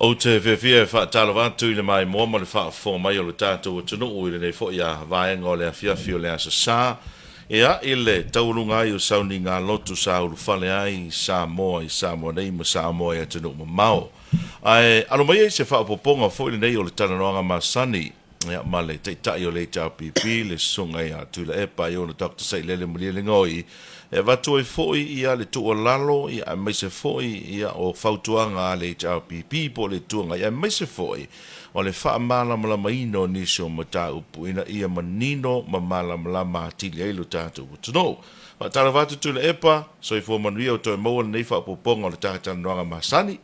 Ou te fiafia e faatalofa atu i le maimoa ma le faafofoga mai o le tatou atunuu i lenei foi a vaega o le afiafi o le Aso Sa, ia, i le taualuga ai o sauniga lotu sa ulufale ai Samoa i Samoa nei ma Samoa i atunuu mamao. Ae alo mai ai se faaopoopoga foi lenei o le talanoaga masani, ia, ma le Taitai o le HRPP, le Susuga ia Tuilaepa Iona Doctor Sailele Malielegaoi, e avatu ai foi ia le tuualalo, ia, aemaise foi ia o fautuaga a le HRPP po o le Itu Agai, aemaise foi o le faamalamalamaina o nisi o mataupu ina ia manino ma malamalama atili ai lo tatou atunuu. Faatalofa atu Tuilaepa, soifua manuia ua toe maua lenei faaopoopoga o le ta talanoaga masani.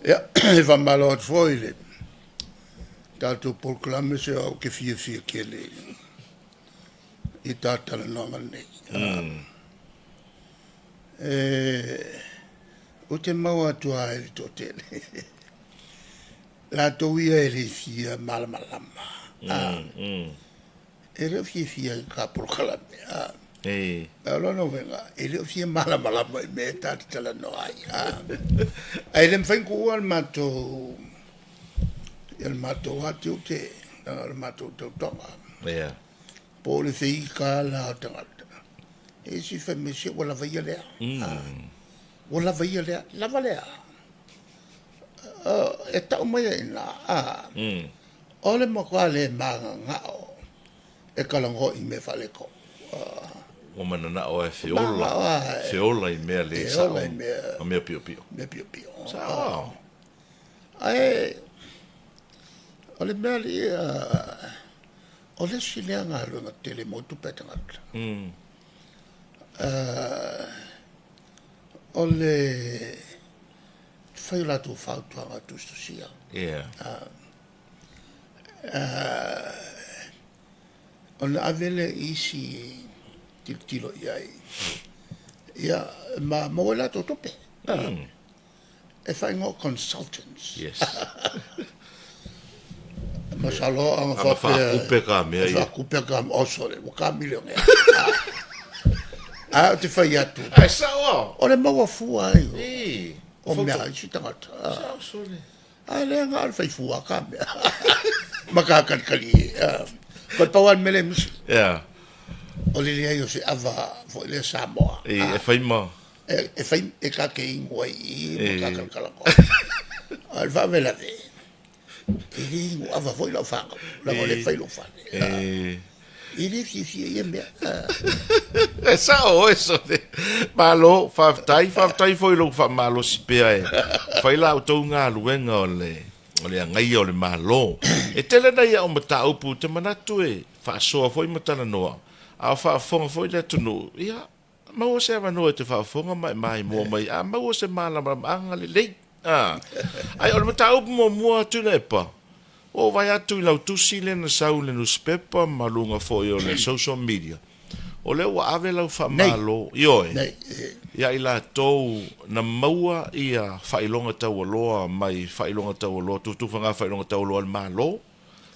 Ia, e faamalo atu foi i le tatou polokalame, se o au ou te fiafia tele i ta talanoaga nei. Ou te maua atu lava i le toatele, latou ia e le fia malamalama, e le o fiafia i ta polokalame. O lona uiga, e le o fia malamalama i mea ta te talanoa ai. Ae le mafai ona tuua le matou, ia le matou lava tiute, leaga o le matou tautoga. Po o le feita la o tagata, e isi fai mai, se ua lava ia lea. Ua lava ia lea, lava lea. E tau mai ai i ina, o le matua le mananao e talanoa i mea faaletonu. Ua mananao e feola, feola i mea le sao ma mea piopio. Mea piopio. Sao. Ae o le mea alii, o le isi lea galuega tele mo tupe a tagata. O le fai o latou fautuaga tusitusia. Ona ave lea i isi tilotilo i ai, ia ma maua ai latou tupe. E faaigoa o consultants. Yes. Masalo a na faapea faakupe ka mea ia. Faakupe ka mea, oh sole, ua ta milionea. Ae ou te fai atu. Ae sao lava. O le maua fua ai o mea a isi tagata. Sao sole. Ae le na o le fai fua ka mea. Ma ka kalikali e. Koe pau lava le mea lea e misi. O le leai o se ava foi lea Samoa. E fai ma. E fai e ta te inu ai i i ma ta talatalanoa. A o le faalavelave, e le inu ava foi lau fanau, leaga o lea e fai lou fale. E le fiafia i ia mea. E sao oe sole. Malo, faafetai, faafetai foi i lou faamalosi pea e fai la outou galuega o le o le agaia o le Malo. E tele nai au mataupu ou te manatu e faasoa foi ma talanoa, a o faafofoga foi le atunuu, ia, Maua se avanoa e te faafofoga ma e maimoa mai a maua se malamalamaaga lelei. A. Ae o le mataupu muamua Tuilaepa, ua ou vaai atu i lau tusi lea na sau i le nusipepa ma luga foi o le social media, o lea ua ave lau faamalo, ioe, ia i latou na maua ia faailoga taualoa mai faailoga taualoa, tufatufaga faailoga taualoa a le Malo.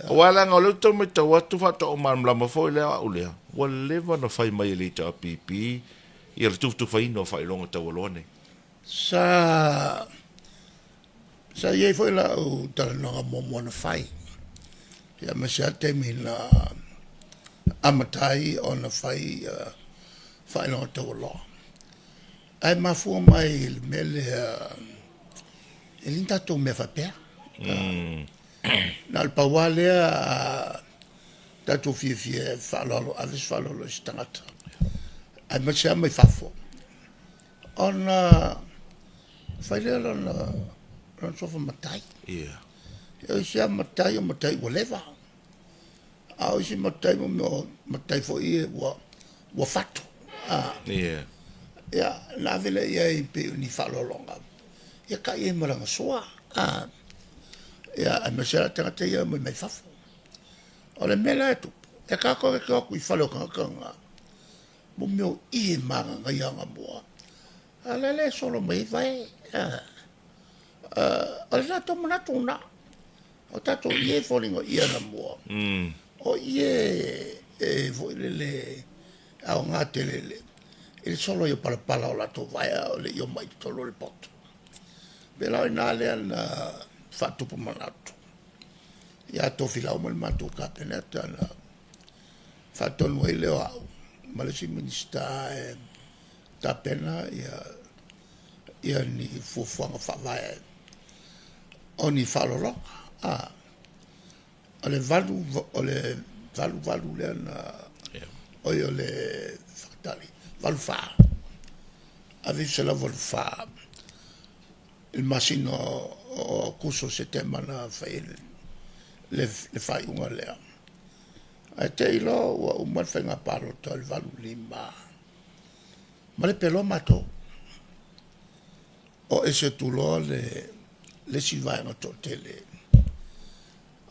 Aua leaga o lea ou te tau matau atu faatoa ou malamalama foi lea o au lea, ua leva ona fai mai e le HRPP ia le tufatufaina o faailoga taualoa nei. Sa sa i ai foi lau talanoaga muamua na fai, ia aemaise lava le taimi na amata ai ona fai faailoga taualoa. Ae mafua mai i le mea lea, e le ni tatou mea faapea. Na o le pau lava lea a tatou fiafia e faaaloalo, ave se faaaloalo i se tagata, aemaise lava mai fafo, ona fai lea o lona suafa matai. O isi lava matai o matai ua leva, a o isi matai o mea o matai foi ia ua fatu. Ia, ona ave lea i ai pei o ni faaaloaloga, ia tai i ai ma lana sua. Ia aemaise lava tagata ia e omai mai fafo. O le mea la e tupu, e tatou te o atu i fale o tagata na, mo mea o ie mananaia anamua, a o la e solo mai ai vae. O le latou manatu lena. O tatou ie e foliga o ie anamua, o ie e foi lele e aoga tele i le solo ai o palapala o latou vae a o le i omai i totonu o le potu. Pei la o i ina lea na faatupu manatu ia Tofilau ma le matou Kapeneta na faatonu ai lea o au ma le isi Minisita e tapena ia ni fuafuaga faavae o ni faaaloaloga. O le 88 lea na, oi o le faatali, 84, 1984 i le masina o Aokuso, Setema na fai ai le faaiuga lea, ae te i loa ua uma le faiga palota i le 85, malepe loa matou. O ese atu loa le isi vaega toatele,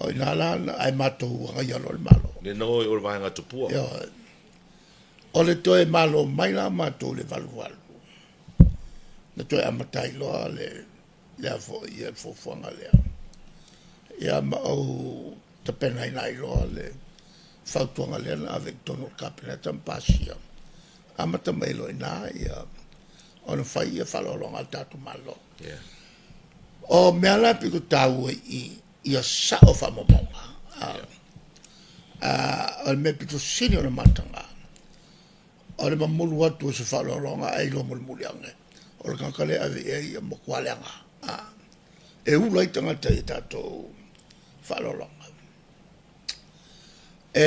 o i ina la na, ae matou agaia loa le Malo. Le na o i o le vaega Tupua. Ioe. O le toe malo mai la matou i le 88, na toe amata ai loa le a foi le fuafuaga lea. Ia ma ou tapenaina ai loa le fautuaga lea na ave i totonu o le Kapeneta ma pasia, amata mai loa i ina ia ona fai ia faaaloaloga a le tatou Malo. O mea la e pito taua i i, ia sao faamaumauga. O le mea pito sili ona mataga, o le mamulu atu o se faaaloaloga ae iloa mulimuli ane, o le tagata lea e ave i ai e matua leaga lava. E ula ai tagata i a tatou faaaloaloga. E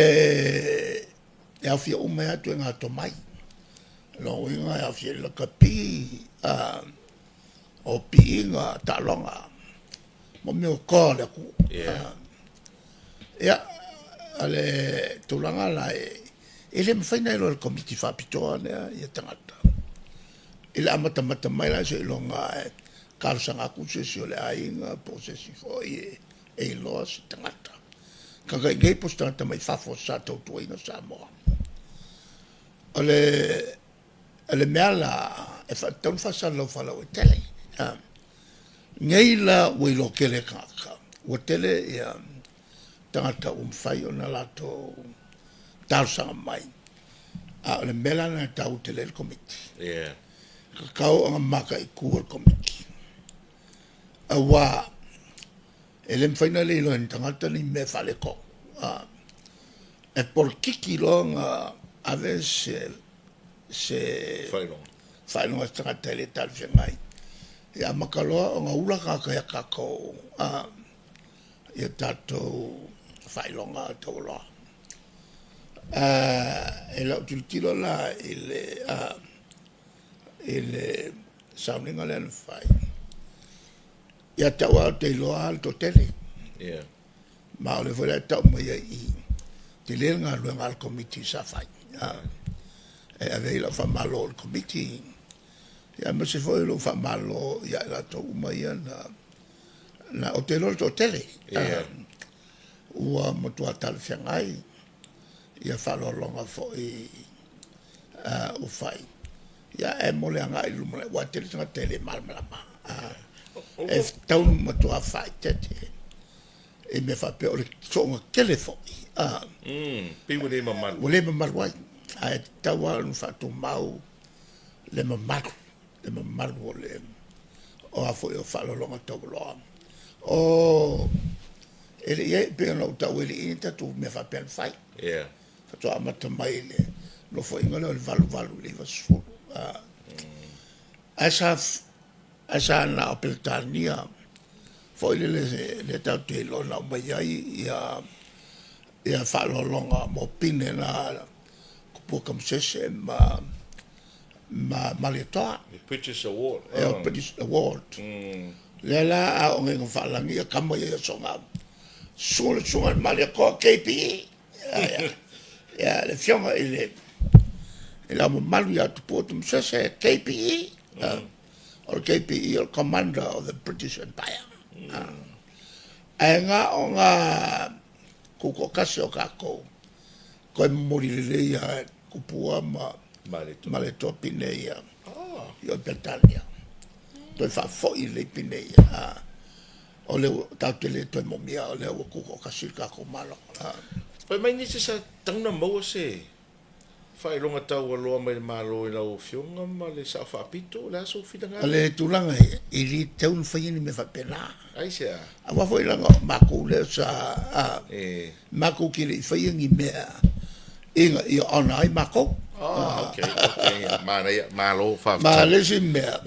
aofia uma ai lava ituaiga tomai, o lona uiga e aofia ai le lakapi, o piiga, taaloga, mo mea o toa o le atunuu. Ia, o le tulaga la e le mafai ona iloa e le Komiti Faapitoa lea ia tagata i le amatamata mai la seiloga lava e talosaga atu se isi o le aiga po o se isi foi e iloa se tagata, tagata i inei po o se tagata mai fafo sa tautuaina Samoa. O le mea la e tatau ona faasalalau faalauaitele. Nei la ua iloa tele e tagata, ua tele ia tagata ua mafai ona latou talosaga mai, a o le mea la lena e taua tele ai le Komiti. E tatau ona mataitu e le Komiti, aua e le mafai ona le iloa e ni tagata ni mea e faaletonu. E polokiki loa ona ave se faailoga i se tagata e le talafeagai, ia amata loa ona ula tagata ia tatou ia tatou faailoga taualoa. I lau tilotilo la i le sauniga lea na fai, ia te au lava ou te iloa lava le toatele, ma o lea foi la e tau mai ai i i, tele le galuega a le Komiti sa fai. E ave ai lau faamalo i le Komiti, aemaise foi o lou faamalo ia i latou uma ia na, ou te iloa o le toatele ua matua talafeagai ia faaaloaloga foi ua fai, ae mo le agai i le lumanai aua e tele tagata e le malamalama. E tatau ona matua faaeteete i mea faapea o le soona tele foi Pei ua le mamalu. Ua le mamalu ai, ae tatau lava ona faatumau le mamalu, le mamalu o le o a foi o faaaloaloga taualoa. O e le i i ai, pei ona ou taua e le i i ai ni tatou mea faapea na fai. Faatoa amata mai i le Nofoaiga lea o le 88 i le 90. Ae sa ae sa na o Peretania foi lele lea tatou te iloa na aumai ai ia ia faaaloaloga mo pine na a Tupua Tamasese ma Malietoa. The British Award. Ea, British Award. Lea la a oo nei ina faalagi ia tama ia i aso na, susu le Susuga i le Malietoa KPE. Ia, le Afioga i le Ao Mamalu ia Tupua Tamasese KPE. O le KPE o le Commander of the British Empire. Ae na ona tutoatasi o tatou toe momoli lelei lava e Tupua ma Malietoa pine ia i o i Peretania, toe faafoi lelei pine ia. O lea ua tatou te le toe moomia o lea ua tutoatasi le tatou Malo. Fai mai nisi sa tatau ona maua se Faailoga taualoa mai le Malo i lau Afioga ma le Sao Faapito, o le a sou finagalo? O le tulaga ia, e le tatau ona faia ni mea faapena. Aisea? Aua foi leaga o matou lea sa, matou te le i faia ni mea ina ia ona ai matou. Oh, okay, okay. Manaia, malo, faafetai. Ma le isi mea,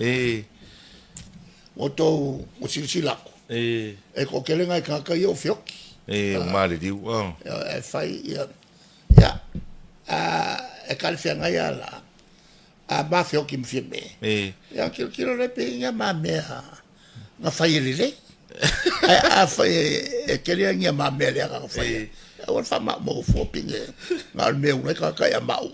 ua outou, ua silasila atu, e toatele nai tagata ia ua feoti. Ua maliliu. E fai ia, Ia, a, e talafeagai lava la, a ma feoti ma Fiame, ia ona tilotilo lea pe i ai ni a ma mea na fai e lelei. Ae afai e tele lava ni a ma mea leaga na faia, aua le faamaumau fua pine na o le mea e ula ai tagata ia maua.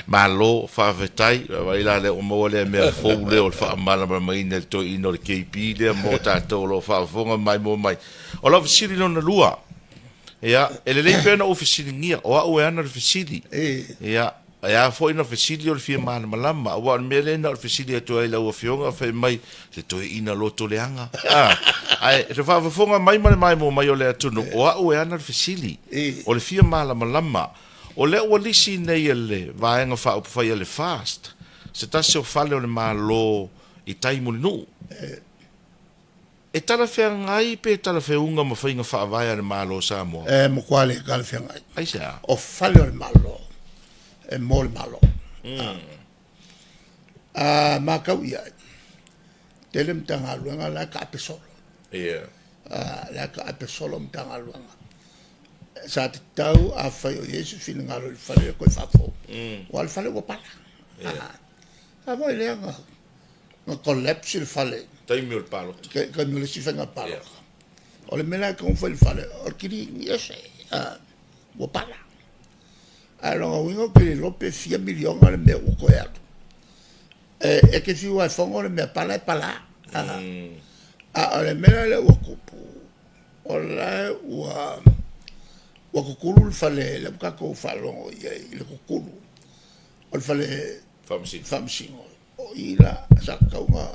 Malo faafetai, vaai la lea ua maua lea mea fou lea o le faamalamalamaina e le toeaina o le KB lea mo tatou o lo o faafofoga maimoa mai. O lau fesili lona lua, Ia, e lelei pea ona ou fesiligia, o au e ana le fesili. Ia, e a foi na fesili o le fia malamalama, aua o le mea lea na o le fesili atu ai i lau Afioga, fai mai, le toeaina loto leaga. A, ae le faafofoga mai ma le maimoa mai o le atunuu, o au e ana le fesili, o le fia malamalama. O lea ua lisi nei e le Vaega Faaupufai a le FAST se tasi o fale o le Malo i tai Mulinuu. E talafeagai pe talafeuga ma faiga faavae a le Malo o Samoa? E matua le talafeagai. Aisea? O fale o le Malo, e mo le Malo. A matau i ai, tele Matagaluega la e taape solo. La e taape solo Matagaluega. Sa tatau afai o i ai se finagalo i le fale lea toe faafou, aua o le fale ua pala. A foi lea na collapse le fale. Taimi o le palota. Taimi o le isi faiga palota. O le mea la e tatau ona fai i le fale, o le kilini ese, ua pala. Ae o lona uiga ou te le iloa pe fia miliona le mea ua toe alu. E te fiu lava e fono le mea pala e pala. A o le mea la lea ua tupu, o la e ua tutulu le fale lea ua tatou faalogo i ai i le tutulu o le fale faamasino. O i la sa tatau ona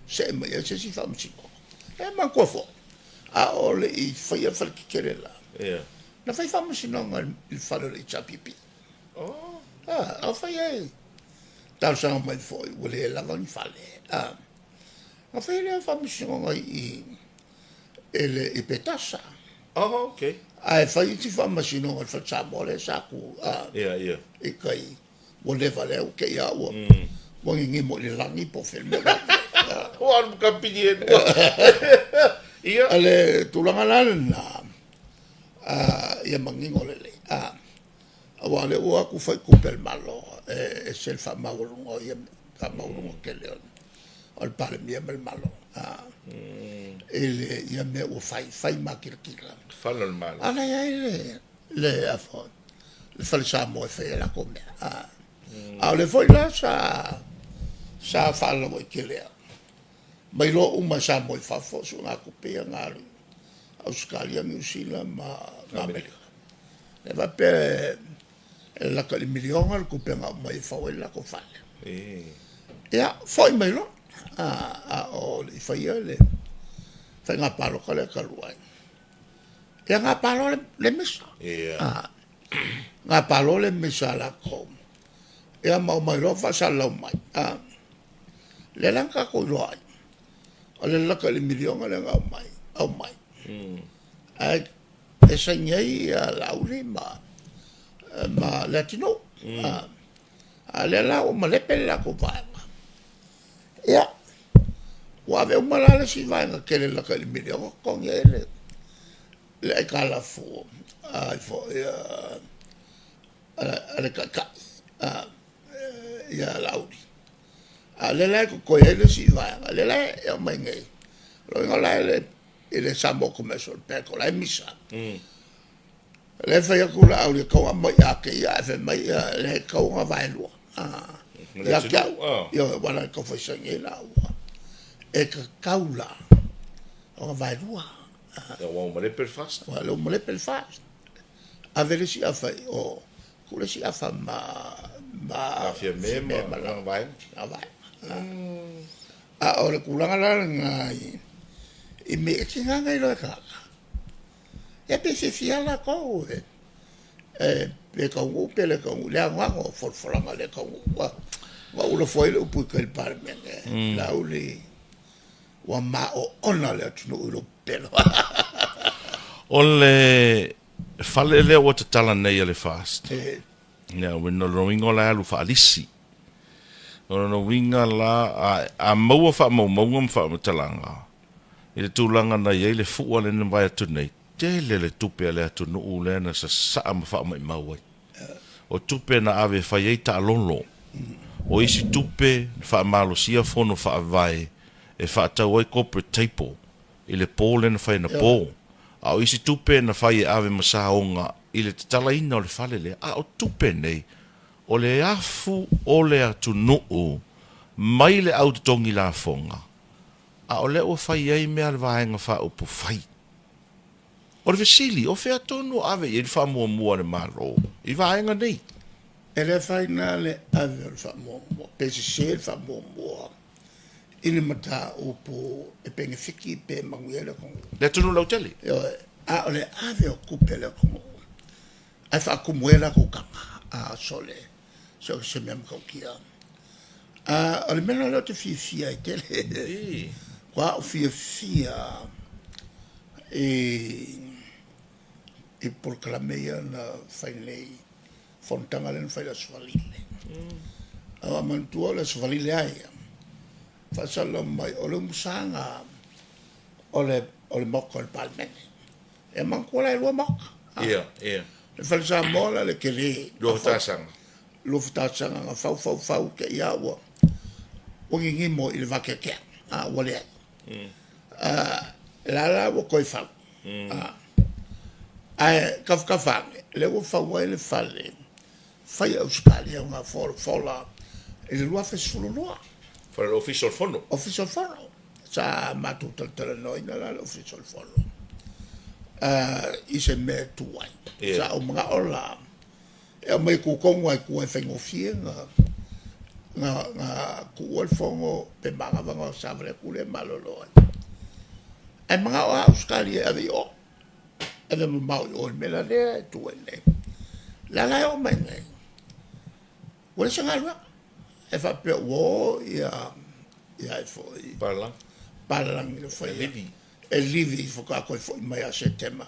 see mai ai se isi faamasino. E manatua foi, a o le i faia le fale tetele la, na fai faamasinoga i le fale o le HRPP. A fai ai, talosaga mai foi ua le lava ni fale. Na fai lea faamasinoga i i Petasa. Oh, okay. Ae fai isi faamasinoga i le Fale Samoa lea sa tu i tai. Ua leva lea ua te i lava ua ua gigimo i le lagi po o fea le mea ua alu ai. Ua alu ma kapili e lua. Ia. O le tulaga la lena, ia manino lelei, aua o lea ua o atu fai tupe a le Malo e ese le faamaualuga o ia mea, faamaualuga tele o le Palemia ma le Malo i ia mea ua fai, fai makilatila. Fale o le Malo. A la e i ai le le a foi le fale Samoa e fai ai latou mea. A o lea foi la sa faalauaitele lava ma iloa uma e Samoa i fafo o suegatupe ia na alu i Ausetalia, Niu Sila ma Amerika. E faapea e lata i le miliona le tupe na aumai e fau ai le latou fale. Ia, foi mai loa, a o le i faia le faiga palota lea talu ai. Ia gapa loa le misa. Gapa loa le misa a latou. Ia ma omai loa faasalalau mai. Lea la na tatou iloa ai, o le lata i le miliona lea na aumai, aumai. Ae e saini ai Laauli ma Leatinuu. A o lea la ua malepe le latou vaega. Ia, ua ave uma la le isi vaega tele lata i le miliona totogi ai le aitalafu a foi a le Taitai ia Laauli. A o lea la e totoe ai le isi vaega, lea la e aumai nei, o lona uiga o la e i le Samoa Commercial Bank o la e misa. O lea e fai atu Laauli e tatau ona aumai ia te ia, ae fai mai e tatau ona vaelua ia te au. Ioe, aua na tau fai saini ai laua. E tatau la ona vaelua. Ua malepe le FAST. Ua malepe le FAST. Ave le isi afa i o, tuu le isi afa ma Fiame ma lana vaega. A o le tulaga la lena i mea e tiga ona iloa e tagata. Ia pe fiafia lava latou e Pe taunuu pe le taunuu, i le anoano o folafolaga le taunuu. Ua na ou lafo ai le upu i tai i le Palemene, Laauli, ua maoona le atunuu i lou pepelo. O le fale lea ua tatala nei e le FAST, ia, o lona uiga o la e alu faalisi. O lona uiga la, a maua faamaumauga ma faamatalaga i le tulaga na i ai le fua lea na mavae atu nei, tele le tupe a le atunuu lea na sasaa ma faamaimau ai. O tupe na ave e fai ai taalolo. O isi tupe na faamalosia fono faavae e faatau ai corporate table i le po lea na fai anapo. A o isi tupe na fai e ave ma saoga i le tatalaina o le fale lea. A o tupe nei, o le afu o le atunuu mai le au totogi lafoga, a o lea ua fai ai mea a le Vaega Faaupufai. O le fesili, o fea tonu o ave i ai le faamuamua a le Malo i vaega nei? E le afaina le ave o le faamuamua pe sese le faamuamua i le mataupu e penefiti pe manuia ai le atunuu. Le atunuu lautele. Ioe, a o le ave o tupe a le atunuu ae faatumu ai a latou taga, a, sole, so o se mea matautia. A o le mea la lea ou te fiafia ai tele, matua ou fiafia i polokalame ia na fai nei, fonotaga lea na fai i le Aso Faraile. Aua manatua o le Aso Faraile lava ia, faasalalau mai o le umusaga o le Maota o le Palemene. E manatua la e lua Maota. Ia, ia. Le Fale Samoa la le tele. Lua fatasaga. Lua fatasaga na fau fau fau te i a ua ninimo i le vateatea. A ua leai. La la ua toe fau. Ae tafatafa ane, lea ua fau ai le fale fai e Ausetalia na folafola i le 2012. Fale o le Ofisa o le Fono. Ofisa o le Fono. Sa matou talatalanoaina la le Ofisa o le Fono i se mea e tu ai. Sa ou manao la e aumai e tu tonu lava i tua e faigofie na tuua le fono pe manava ona savali atu lea malolo ai. Ae manao lava Ausetalia e ave i o, ave mamao i o i le mea la lea e tu ai nei. O la la e oo mai nei, ua leai se galuega. E faapea ua o ia ai foi Palalagi. Palalagi na faia. E livi faatoa toe foi mai ia Setema.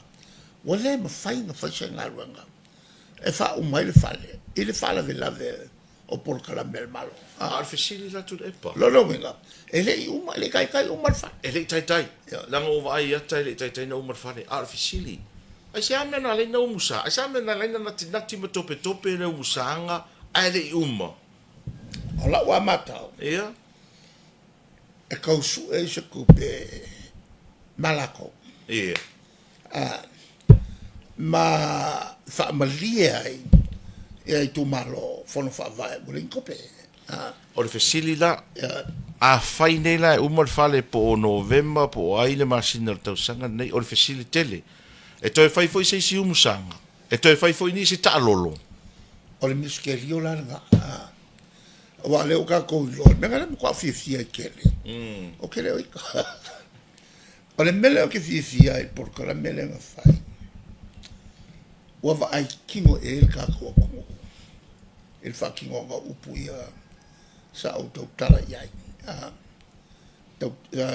Ua le mafai ona fai se galuega e faauma ai le fale i le faalavelave o polokalame a le Malo. A o le fesili la Tuilaepa. Lona uiga, e le i uma, e le i taitai uma le fale. E le i taitai, leaga ua ou vaai i ata e le i taitai ona uma le fale. A o le fesili, aisea mea na ala ai ona umusa? Aisea mea na ala ai ona natinati ma topetope le umusaga ae le i uma? O lau lava matau, Ia. e tau sue ai se tupe ma latou. Ia. Ma faamalie ai ia itumalo fono faavae ua leai ni tupe. O le fesili la, afai nei la e uma le fale po o Novema po o ai le masina o le tausaga lenei, o le fesili tele, e toe fai foi se isi umusaga? E toe fai foi nisi taalolo? O le misitelio la lena, aua o lea ua tatou iloa, le mea lena e matua fiafia ai tele, ou te le o ita. O le mea lea ou te fiafia ai i le polokalame lea na fai, ua vaai tino i ai le tatou atunuu i le faatinoga o upu ia sa ou tautala i ai,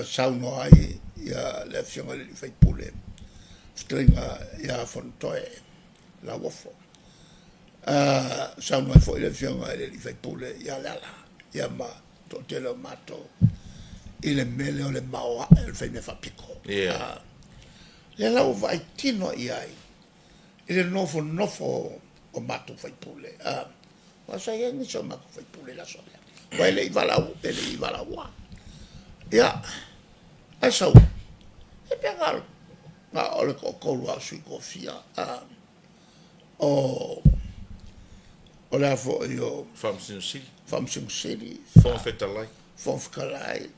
saunoa ai le Afioga i le sui usufono, le fetalaiga ia Fonotoe Lauofo, saunoa ai foi le Afioga i le sui usufono ia Leala, ia ma toatele o matou i le mea lea o le maoae o le faimea faapito. Lea la ua vaai tino i ai i le nofonofo o matou sui usufono. Aua sa i ai nisi o matou sui usufono i le aso lea, aua e le i valaau, e le i valaauina. Ia, ae sau, ia pe na o le toatolu lava o sui toafia, o le a foi o Faamasino Sili. Faamasino Sili, Fofoga Fetalai. Fofoga Fetalai,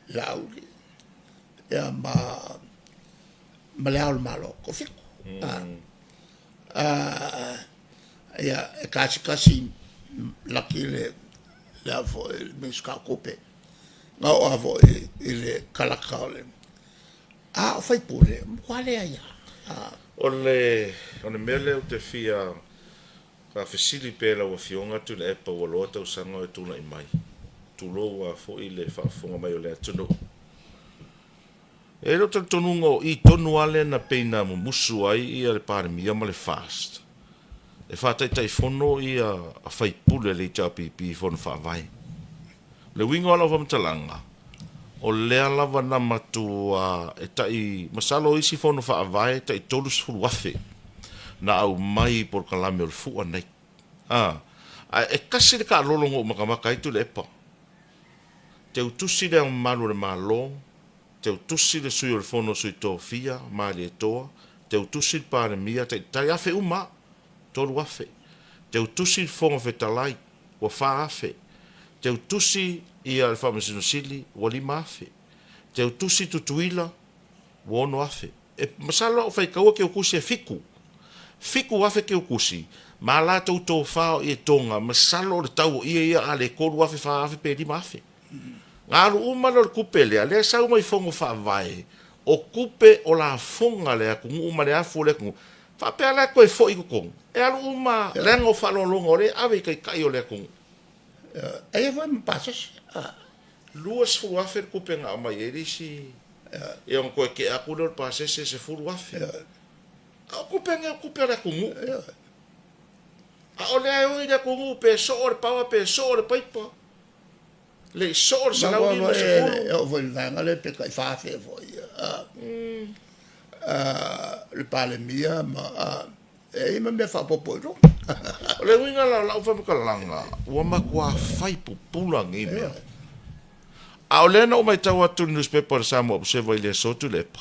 Laauli, ia ma Le Ao o le Malo, toafitu. Ia, e tasi tasi laki le a foi le Minisita o Tupe, na oo lava foi i le kalaka o le... A o sui usufono, ua matua leai lava. O le mea lea ou te fia Faafesili pea lau Afioga Tuilaepa ua loa tausaga o e tulai mai, tulou lava foi le faafofoga mai o le atunuu. E i ai lou talitonuga o i tonu lava lea na pei na mumusu ai ia le Palemia ma le FAST e faataitaifono ia faipule a le HRPP i Fono Faavae. O le uiga o lau faamatalaga, o lea lava na matua e tai, masalo o isi Fono Faavae e tai 30,000 na aumai i polokalame o le fua nei. A, ae e tasi le taalolo na ou matamata ai Tuilaepa. Teutusi Le Ao Mamalu o le Malo, teutusi le Sui o le Fono a Sui Tofia, Malietoa, teutusi le Palemia, tai afe uma lava, 3,000. Teutusi le Fofoga Fetalai, ua 4,000. Teutusi ia le Faamasino Sili, ua 5,000. Teutusi Tutuila, ua 6,000. E masalo a ou faitaua teutusi e fitu, 7,000 teutusi, ma a latou tofa o ietoga, masalo o le tau o ie ia a le 3,000, 4,000 pe 5,000. Na alu uma lea o le tupe lea, lea e sau mai Fono Faavae, o tupe o lafoga a le atunuu ma le afu o le atunuu, faapea la e toe foi i totonu, e alu uma lava, leaga o faaaloaloga o lea e ave i taitai o le atunuu. E i ai foi ma pasese. 20,000 le tupe na aumai ai le isi, ia ona toe tea atu lea o le pasese 10,000. A o tupe nei o tupe a le atunuu. A o lea e oi le atunuu pe soo le paoa pe soo le paipa, le i soo le 150. E oo foi i le vaega lea pe tai 4,000 foi le Palemia ma e i ai ma mea faaopoopo i luga. O le uiga la o lau faamatalaga, ua matua fai pupula nei mea. A o lea na ou matau atu i le newspaper o le Samoa Observer i le aso Tuilaepa,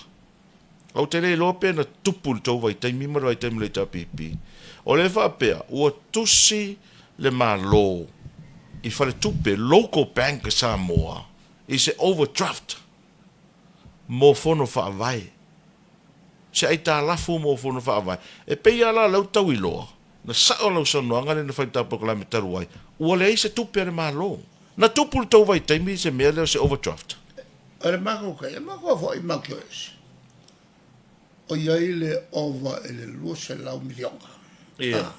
ou te le iloa pe na tupu i le tou vaitaimi ma le vaitaimi o le HRPP, o lea e faapea ua tusi le Malo i faletupe, local bank a Samoa, i se overdraft mo fono faavae. Se aitalafu mo fono faavae. E pei lava la o lea ua tau iloa, na sao lau saunoaga lea na fai i le ta polokalame talu ai, ua leai se tupe a le Malo. Na tupu i le tou vaitaimi se mea lea o se overdraft? O le matou taimi, e matou foi matou te o ese, o i ai le ova i le 200 miliona. Ia.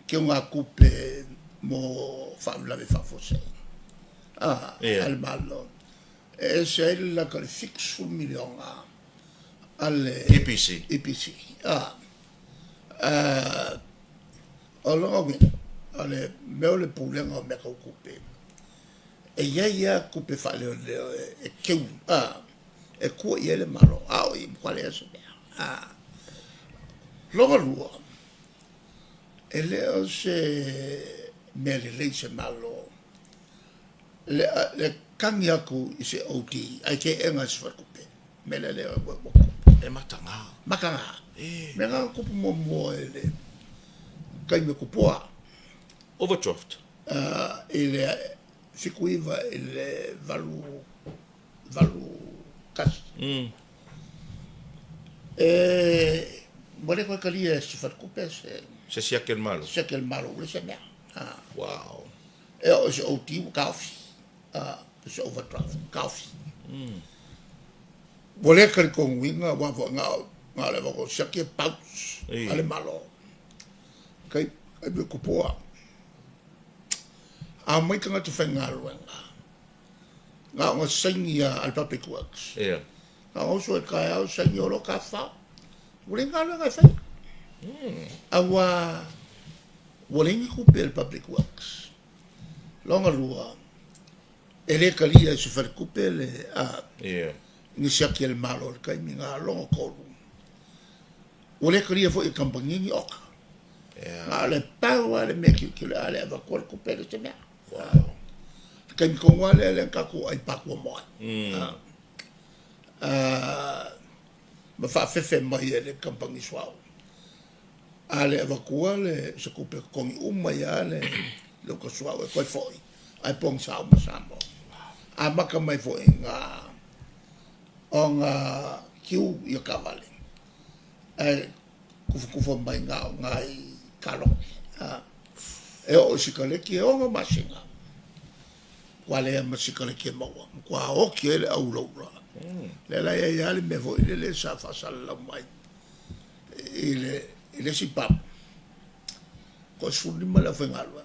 Teugatupe mo faalavelave faafuasei a le Malo. E ese ai le lata i le 70 miliona a le EPC. EPC. O lona uiga, o le mea o le pulega o mea tau tupe, e i ai lava tupe faaleoleo e teu e tua i ai le Malo, a o i matua leai se mea. Lona lua, e le o se mea lelei i se Malo le tagi atu i se OD ae teena e se faletupe. Mea lea lea ua tupu. E mataga. Mataga. Mea na tupu muamua i le taimi o Tupua. Overdraft. I le 79 i le 8 81. E ua le toe talia e se faletupe se Se siaki a le Malo. Siaki a le Malo ua leai se mea. Wow. E oo i se OD ua taofi. Se overdraft ua taofi. Ua le talitonuina aua foi na o le avatu o siaki e bounce a le Malo. Kai taimi o Tupua. A omai tagata faigaluega, na ona saini lava a le Public Works. Na ona usu ai i le taeao saini o loa tafafao. Ua leai ni galuega e faia. Aua ua leai ni tupe a le Public Works. Lona lua, e le talia e se faletupe le ni siaki a le Malo i le taimi na. Lona tolu, ua le talia foi e kamupani ni oka. Na o le pau lava le mea tilotilo a le avatua le tupe e leai se mea. Le taimi tonu lava lea lea na tatou ai patua moa ai. Ma faafefe mai e le kamupani suauu. A le avatua le se tupe totogi uma ai lava le le uta suauu e toe foi ae pogisa uma Samoa. Amata mai foi i ina ona queue ia taavale ae tufatufa mai na o nai kalone. E oo i sikaleki e 6 masina ua leai ma sikaleki e maua, matua oti ai le au ulaula. Lea la e i ai lava le mea foi lele sa faasalalau mai i le isi pub. Toa-15 le aufaigaluega.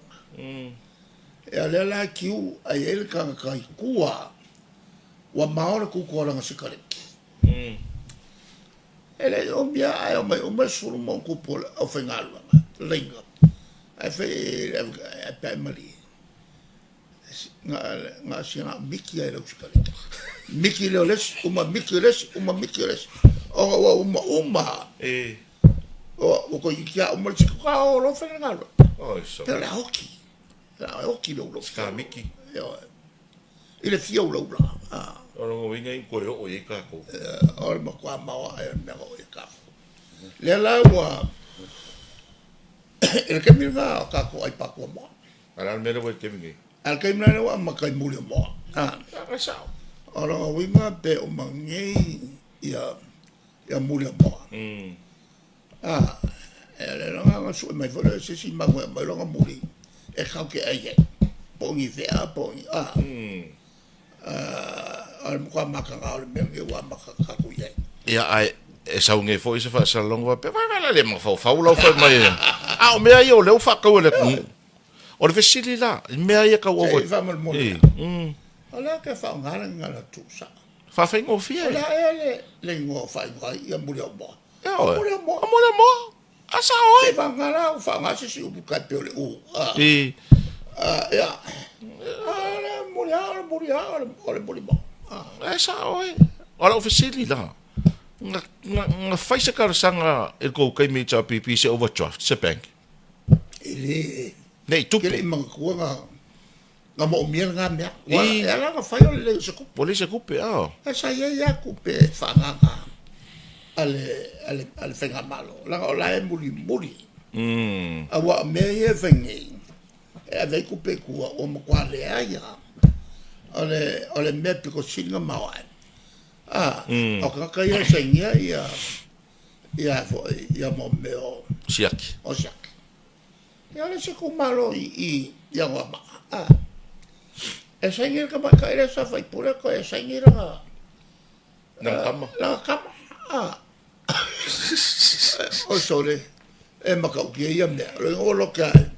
Ia lea la e kiu ae i ai le tagata i tua ua mao le tutu o lana sikaleki. E le i umi lava ae omai uma le 10 ma ona tupu o le aufaigaluega laina ae fai i pe a e malie na o sina miti lava i lau sikaleki. Miti lea o le isi, uma miti o le isi, uma miti o le isi, ona ua uma uma lava. Ua toeitiiti lava uma le isi faatoa o loa fai lana galuega. Pei o le a oti, o le a oti le ulaula. Sikamiti. Ioe. I le fia ulaula. O lona uiga e toe oo i ai tatou. O le matua maoae o le mea na oo i ai tatou. Lea la ua i le taimi lena o tatou ai patua moa. A o le a le mea lea ua i le taimi nei? A o le taimi lena ua amata i muli o moa. A sao. O lona uiga pe uma nei ia muli o moa. E le lona na sue mai foi lea o se isi manu e aumai lona muli e tatou te ai ai, po o ni fea po o ni a. O le matua mataga o le mea lenei ua amata tatou i ai. Ia, ae e sau nei foi se faasalalauga faapea, vai vai la le mafaufau lau fai mai. A o mea ia o lea ua faatau e le atunuu. O le fesili la, i mea ia tau over. Se i faamolemole. O le a ke faaaoga le gagana tuusao? Faafaigofie. O le a ea le igoa o faaigoa ai ia Muliaumoa? Ioe. Muliaumoa. O Muliaumoa. A sao ai. Se vagana la ua faaaoga se isi upu tai pei o le u. I. Ia. A o le mulia, o le mulia, o le mulimoa. E sao ai. O lau fesili la, na fai se talosaga i le tou taimi HRPP i se overdraft, se bank? E le. Ne i tupu. Ke le i manatua na Na moomia lena mea. Ua e ala ona fai o le leai o se tupe. Ua leai se tupe, a. Ae sa i ai lava tupe faaagaaga a le, a le, a le faigamalo, leaga o la e mulimuli. Aua o mea ia e fai nei, e ave ai tupe i tua, ua matua leai lava. O le, o le mea pito sili ona maoae, a, o tagata ia e sainia ia, ia foi, ia mo mea o. Siaki. O siaki. Ia o le isi itumalo i i i Anoamaa, a, e saini le tamaitai lea sa faipule toe saini lana Lana tama. Lana tama, a. Oi sole, e matautia ia mea. O le igoa ua lote lava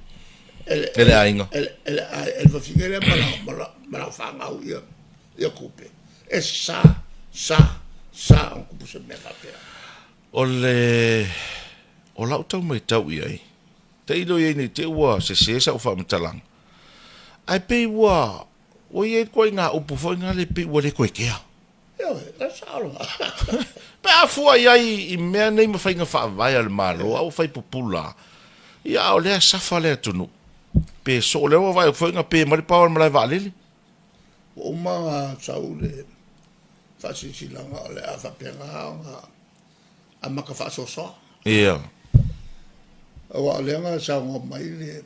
e le E le aiga. E le, e le, e le fafine lea ma lana, ma lana, ma lana fanau ia, ia tupe. E sa, sa, sa ona tupu se mea faapea. O le, o lau tau matau i ai, tailo i ai ne i te i ua sese sau faamatalaga, ae pei ua, ua i ai ituaiga upu foi nale pei ua le toe kea. Ioe, o le sao lena. Pe a fua i ai i mea nei ma faiga faavae a le Malo, a ua fai pupula, ia a o lea e safa le atunuu. Pe soo, o lea ua vaai atu foi na pe mai le paoa o le malae vaalele. Ua uma ona sau le faasilasilaga o le a faapena ona amata faasoasoa. Ia. Aua o lea na saunoa mai le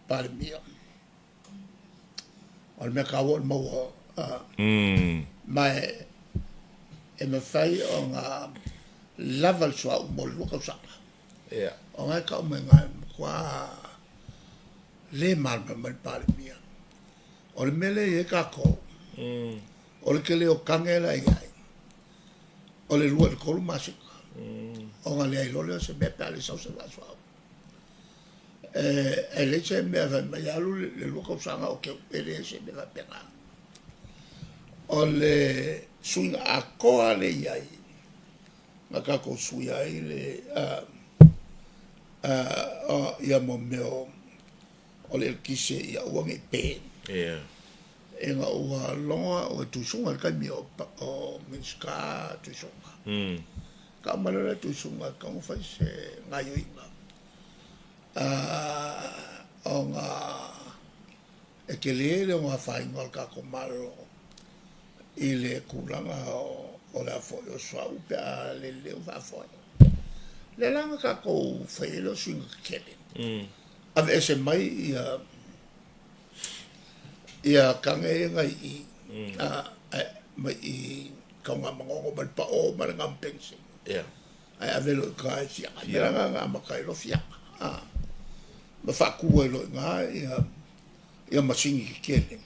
Palemia, o le mea taua o le maua, ma e mafai ona lava le suauu mo le 2 tausaga. Ia. O lena e tau mai i ina, e matua le malamalama le Palemia. O le mea lea e i ai tatou, o le tele o tane la e i ai, o le 2 i le 3 masina, ona leai loa lea o se mea pe a le sau se vaa suauu. E leai se mea fai mai e alu le 2 tausaga o keu, e leai se mea faapena. O le suiga atoa lea e i ai, na tatou suia ai le ia mo mea o le eletise ia aua ne i pe. Ia. Ina ua logo au e Tuisuga i le taimi o Minisita Tuisuga. Tau mai loa lea Tuisuga e tatau ona fai se gaoioiga ona e tele le ono afaina o le tatou Malo i le tulaga o le a foi o suauu pe a le lelei ona faafoe. Lea la na tatou fai ai lea o suiga tetele, aveese mai ia ia tane ia na i i, mai i Taugamagogo ma le pao ma le gum penisini. Ae ave loa i uta e fiaga. Mea la na amata ai loa fiaga. Ma faatu ai loa i ina ia masini tetele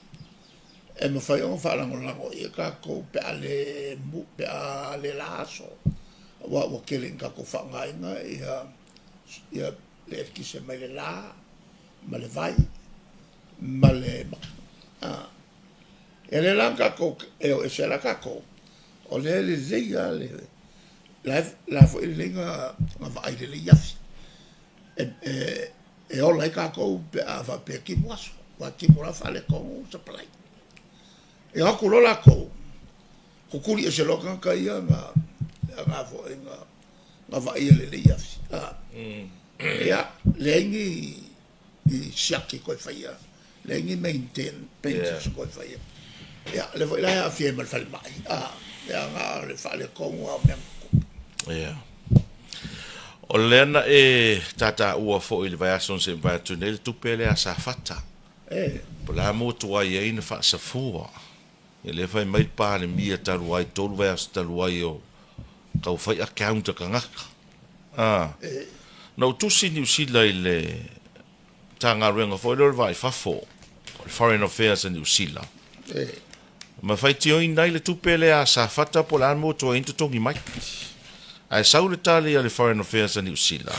e mafai ona faalagolago i ai tatou pe a le pe a le la aso, aua ua tele ina tatou faaaogaina ia le eletise mai le la. ma le vai ma le makana. Ia lea la na tatou e o ese la tatou, o lea e lelei lava le la la foi e lelei na vaai lelei afi e ola ai tatou pe a faapea e timu aso, aua a timu loa faaletonu supply. E o atu loa latou tutuli ese loa tagata ia na foi na vaaia lelei afi. Ia, leai ni siaki toe faia, leai ni maintenance toe faia. Ia, lea foi la e aafia ai ma le falemai, ia na o le faaletonu lava o mea na tutupu. Ia. O lea na e tataua foi i le vaiaso na se'i mavae atu nei le tupe lea a Safata. Po o le a mea ua tuai ai ona faasafua. Ia lea fai mai le Palemia talu ai, 3 vaiaso talu ai o tau fai account a tagata. A. Na ou tusi Niu Sila i le Matagaluega foi lea o le Va i Fafo, o le Foreign Affairs a Niu Sila, ma faitioina ai le tupe lea a Safata po o le a le mea ua tuai ai ona totogi mai. Ae sau le tali a le Foreign Affairs a Niu Sila,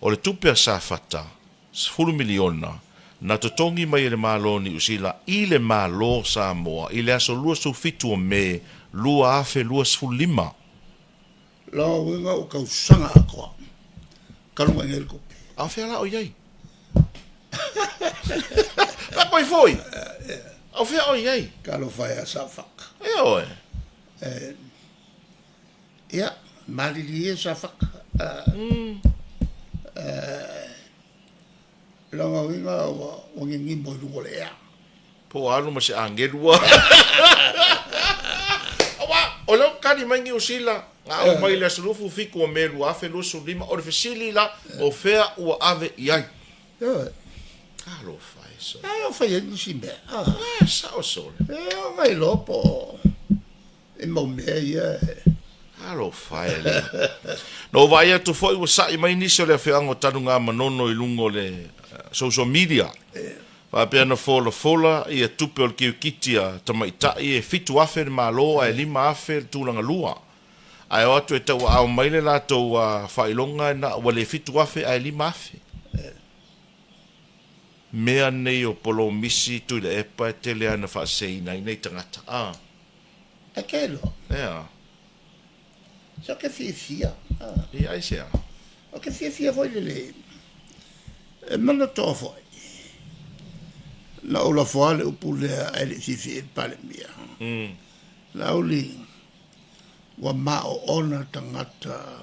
o le tupe a Safata, $10 miliona, na totogi mai e le Malo o Niu Sila i le Malo o Samoa i le aso 27 o Me 2025. Lona uiga ua tausaga atoa talu ona i ai le tupe. A o fea la o i ai? Faapoi foi! A o fea o i ai? Talofa e ia Safata. Ioe. Ia, malilie ia Safata. Lona uiga ua gigimo i luga o le ea. Po ua alu ma se agelu a. Aua, o lea ua tali mai Niu Sila, na aumai i le aso 27 o Me 2025, o le fesili la, o fea ua ave i ai? Ioe. Talofa e sole. Ae o fai ai nisi mea. E sao sole. E o na iloa po o i mau mea ia e. Talofa e alii. Na ou vaai atu foi ua sa'i mai nisi o le afioaga o Tanugamanono i luga o le social media faapea na folafola ia tupe o le kirikiti a tamaitai e $7,000 le Malo ae $5,000 le tulaga lua. Ae o atu e tauaao mai le latou faailoga na ua le $7,000 ae $5,000. Mea nei o polomisi Tuilaepa e tele lava ina faaseseina ai nai tagata. A. Ae ke iloa. Ea. Se ou te fiafia. Ia aisea? Ou te fiafia foi lele. E manatua foi, na ou lafoa le upu lea ae le i fiafia i le Palemia. Laauli, ua maoona tagata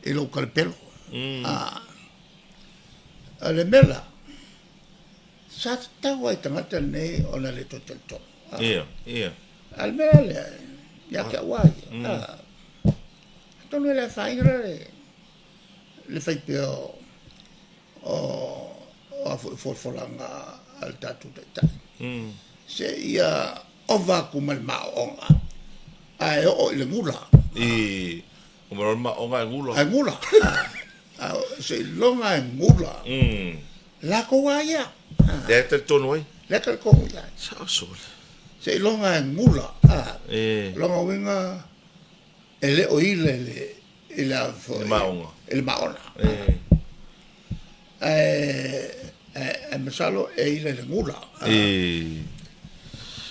i lou talapelo. O le mea la, sa tatau lava i tagata nei ona le toe talitonu. Ia, ia. A o le mea la lea, ia te au lava ia, atonu e le afaina la le fai pea o a foi folafolaga a le tatou Taitai, seia ova atu ma le maoaoga ae oo i le gula. I, o le maoaoga ae gula. Ae gula. Seiloga e gula. Latou lava ia. Lea e talitonu ai. Lea e talitonu i ai. Sao sole. Seiloga e gula. Lona uiga e le o ile i le I le maoga. I le maona. Ae masalo e ile i le gula.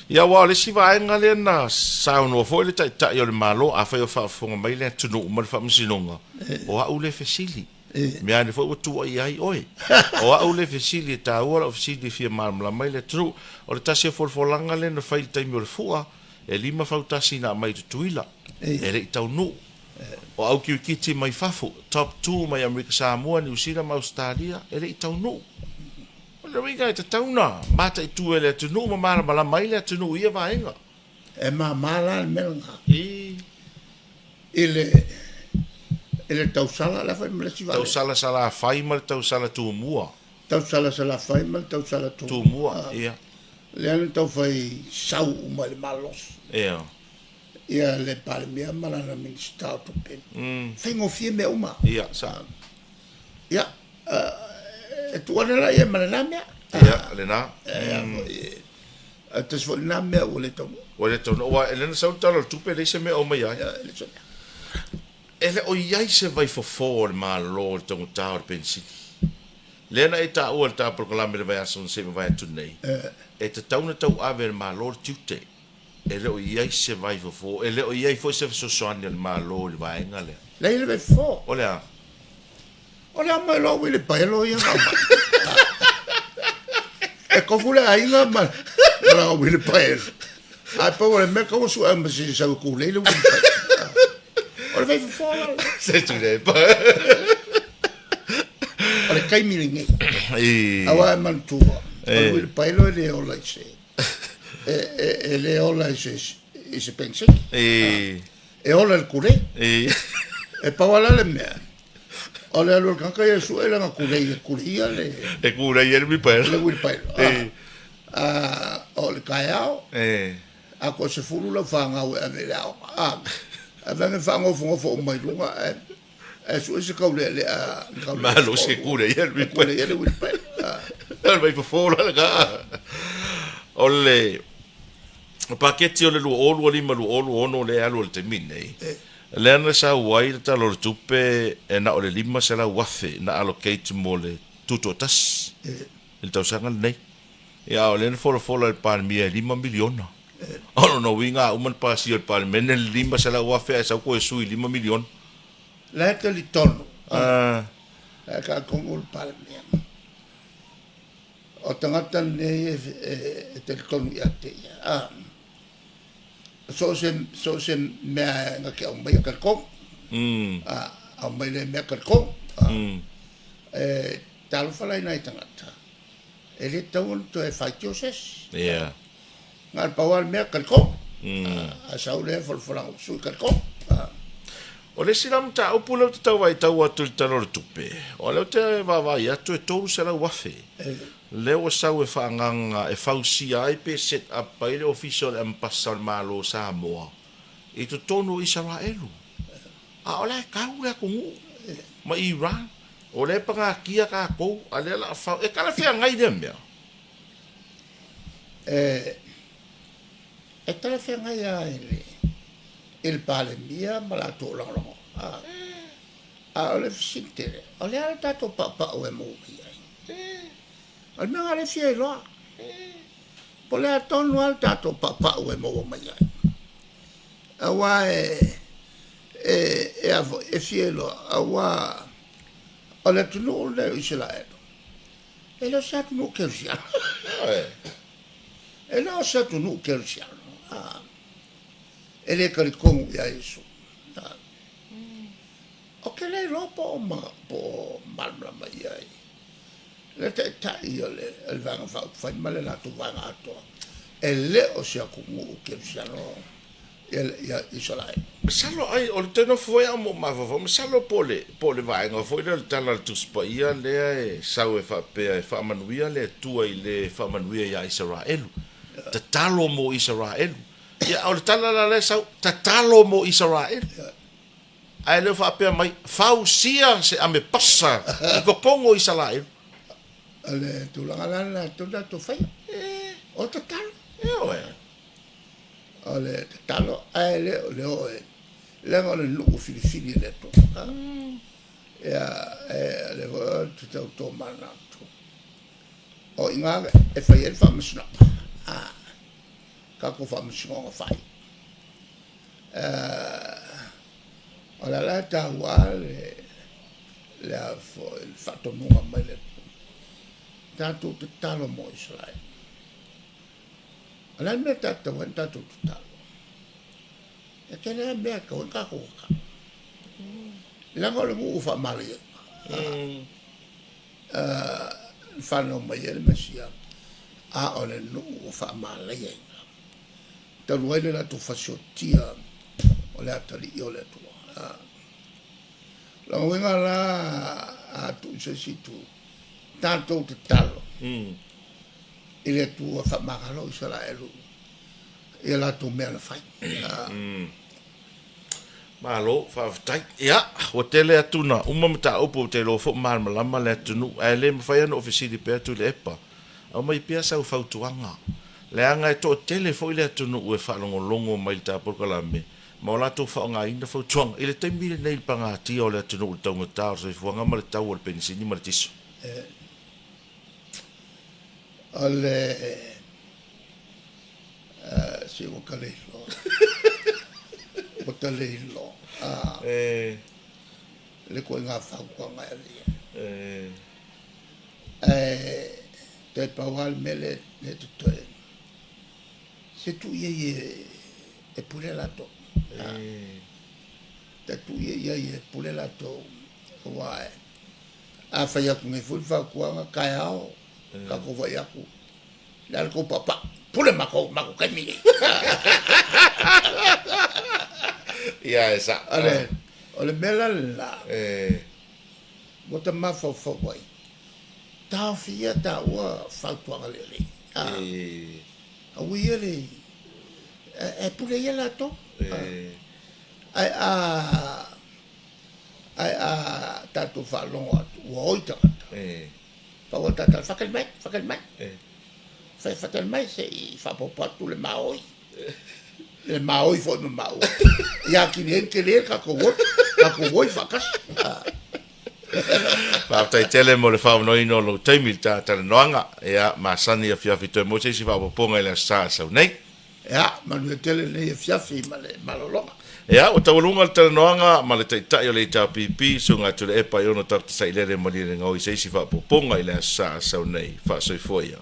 Ia, aua o le isi vaega lea na saunoa foi le Taitai o le Malo, afai o faafofoga mai le atunuu ma le Faamasinoga, o au le fesili. Mea ane foi ua tuuaia ai oe. O au le fesili, e taua lau fesili e fia malamalama ai le atunuu. O le tasi o folafolaga lea na fai i le taimi o le fua, e lima fautasi na aumai i Tutuila, e le i taunuu. O au kirikiti mai fafo, top two mai Amerika Samoa, Niu Sila ma Ausetalia, e le i taunuu. O le uiga e tatau ona mataitu e le atunuu ma malamalama ai le atunuu i ia vaega. E mama la le mea lena. I. I le i le tausala la foi ma le isi vaalele. Tausala Salafai ma le tausala Tumua. Tausala Salafai ma le tausala Tumua. Tumua, ia. Lea na tau fai sau uma i le malosi. Ia. Ia le Palemia ma lana Minisita o Tupe. Faigofie mea uma. Ia, sa. Ia, e tuu ane la ia ma lena mea. Ia, lena. E tasi foi lena mea ua le taunuu. Ua le taunuu. Aua e le na sau le Tala o le Tupe, e leai se mea o aumai ai. E leai se mea. E le o i ai se vaifofo a le Malo i le taugata o le penisini. Lea na e taua i le ta polokalame i le vaiaso na se i mavae atu nei, e tatau ona tauave e le Malo le tiute. E le o i ai se vaifofo, e le o i ai foi se fesoasoani a le Malo i le vaega lea. Leai le vaifofo. O le a? O le a mai loa uilipaelo ia na aumai. E kofu le aiga ma lana uilipaelo. Ae pau o le mea kaua suea ma se sau e kulei le uilipaelo. O le vaifofo la. Se tulepa. O le taimi lenei. Aua e manatua, o le uilipaelo e le ola i se e le ola i se i se penisini. E ola i le kulei. E pau lava la le mea, o le alu o le tagata ia e sue lana kulei e kuleia le E kulei ai le uilipaelo. Le uilipaelo. O le taeao, a toe 10 lau fanau e ave i le aoga, ave ane faanofonofo uma i luga ae ae sue se taulealea malosi e kuleia le kuleia le uilipaelo. O le vaifofo la lena. O le paketi o le 2025/2026 lea e alu i le taimi nei, lea na sau ai le Tala o le Tupe e na o le $500,000 na allocate mo le tutoatasi i le tausaga lenei. Ia, a o lea na folafola e le Palemia e $5 miliona. O lona uiga a uma ona pasia e le Palemene le $500,000 ae sau toe sui i $5 miliona. La e talitonu, la e talitonu le Palemia, o tagata nei e talitonu ia te ia. So o se, so o se mea na te aumaia talitonu. Aumai lea mea talitonu. E talofa la i nai tagata, e le tatau ona toe faitio se isi. Na o le pau lava le mea, talitonu. A sau lea folafolaga ua sui, talitonu. O le isi la mataupu lea ou te tau vaitau atu i le Tala o le Tupe, o lea ou te vaavaai atu e $300,000 lea ua sau e faaagaaga e fausia ai pe set up ai le Ofisa o le Amepasa o le Malo o Samoa i totonu o Isaraelu. A o la e tau le atunuu ma Iran, o lea e pagatia tatou, a o lea o le a fau. E talafeagai lea mea? E talafeagai lava i le i le Palemia ma latou lagolago. A o le fesili tele, o le a le tatou paupau e maua mai ai? O le mea lena o lea e fia iloa. Po o le a tonu lava le tatou paupau e maua mai ai? Aua e, e, e, a foi, e fia iloa, aua o le atunuu lenei o Isaraelu, e le o se atunuu kerisiano. E le o se atunuu kerisiano. E le talitonu ia Iesu. Ou te le iloa po o, po o malamalama i ai le taitai o le Vaega Faaupufai ma le latou vaega atoa, e le o se atunuu kerisiano ia Isaraelu. Masalo ai, o le toe nofo foi au ma ou mafaufau, masalo po o le, po o le vaega foi lea o le tala a le Tusi Paia lea e sau e faapea e faamanuia le Atua i le faamanuia ia Isaraelu. Tatalo mo Isaraelu. Ia, o le tala la lea e sau, tatalo mo Isaraelu. Ae le o faapea mai, fausia se amepasa i totonu o Isaraelu. O le tulaga la lena e tatau ona tatou faia, o le tatalo. Ioe. O le tatalo, ae le o le o e, leaga o le nuu filifili e le Atua. Ia, e, o lea foi ou te tau tomanatu, o i ina e fai ai le faamasinoga, tatou faamasinoga fai. O le ala e taua le le a foi le faatonuga mai le Atua, tatou tatalo mo Isaraelu. O le a le mea e tatau ai ona tatou tatalo? E tele lava mea e tatau ai ona tatou tatalo. Leaga o le nuu faamalaia. Na fanau mai ai le Mesia, a o le nuu ua faamalaia. Talu ai le latou fasiotia o le atalii o le Atua. O lona uiga la, a tuu i se isi itu, tatou tatalo i le Atua faamagalo Isaraelu i a latou mea na fai. Malo, faafetai. Ia, ua tele atu na uma mataupu ou te iloa foi ua malamalama le atunuu, ae le mafai ona ou fesili pea Tuilaepa. Aumai pea sau fautuaga, leaga e toatele foi le atunuu e faalogologo mai i le ta polokalame ma o latou faaaogaina fautuaga i le taimi lenei i le pagatia o le atunuu i le taugata o le soifuaga ma le tau o le penisini ma le tiso. O le se ua ta le iloa. Ua ta le iloa. Le ituaiga fautuaga e ave i ai. Ae toe pau lava le mea lea e totoe, se tuu ia e pule latou. Tuu ia i ai e pule latou, aua a fai atu nei foi le fautuaga, taeao tatou vaai atu, le a le tou paupau, pule matou i matou taimi nei. Ia e sao. O le mea la lena, ua ta mafaufau ai, taofi ia taua fautuaga lelei. Aua ia le, e pule ia latou. Ae a Ae a tatou faalogo atu ua oi tagata, pau a tatou, faatali mai, faatali mai, faatali mai se i faaopoopo atu le maoi, le maoi foi ma maua, ia atili ai ona tele le tatou oi, tatou oi faatasi. Faafetai tele mo le faaavanoaina o lou taimi i le ta talanoaga. Ia, masani afiafi toe maua se isi faaopoopoga i le Aso Sa a sau nei. Ia, manuia tele lenei afiafi ma le malologa. Ia, ua taualuga le talanoaga ma le Taitai o le HRPP, Susuga Tuilaepa Aiono Dr. Sailele Malielegaoi i se isi faaopoopoga i le Aso Sa a sau nei. Faasoifua ia.